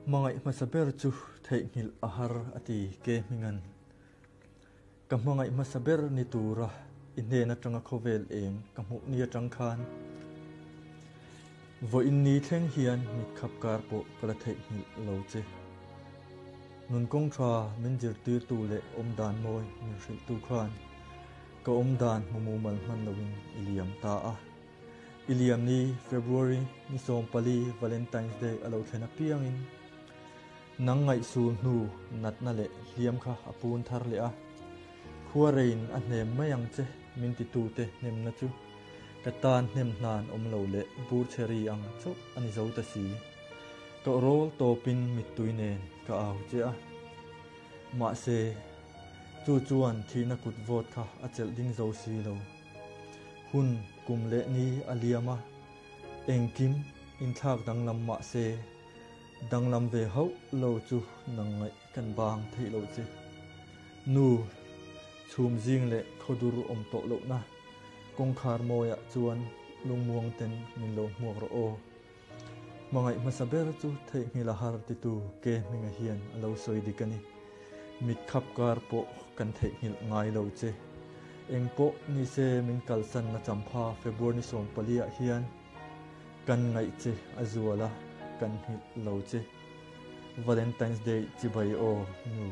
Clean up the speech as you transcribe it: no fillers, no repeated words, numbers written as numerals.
Hmangaih hmasa ber chu theihnghilh a har a ti ke hminga'n. Ka hmangaih hmasa ber ni tura i hnen atanga khawvel eng ka hmuh ni atang khan vawiin ni thleng hian mitkhap kar pawh ka la theihnghilh lo che. Nun kawng tha min zirtirtu leh awmdan mawi min hrilhtu khan ka awmdan hmu mumal hman loin i liam ta a. I liam ni February ni 14 Valentine's Day a lo thlen apiangin nang ngaihsul hnu natna leh hliam kha a pun thar leh a. Khua rein a hnem mai ang che min titute hnemna chu ka tan hnem hnan awm lo leh bur chhe ri ang chauh a ni zo ta si. Ka rawl tawpin mittui nen ka au che a. Mahse, chu chuan thihna kut vawt kha a chelh ding zo si lo. Hun kum leh ni a liam a, engkim inthlak danglam mahse, danglam ve hauh lo chu nang ngaih kan bang theih lo che. Nu, chhum zing leh khawdur awm tawh lohna kawngkhar mawiah chuan lungmuang ten min lo hmuak rawh aw. Hmangaih hmasa ber chu theihnghilh a har titu ke hminga hian a lo sawi dik a ni. Mit khap kar pawh kan theihnghilh ngai lo che. Eng pawh ni se min kalsan na champha February ni 14 ah hian kan ngaih che a zual a, kan nghilh lo che. Valentine's Day chibai aw nu.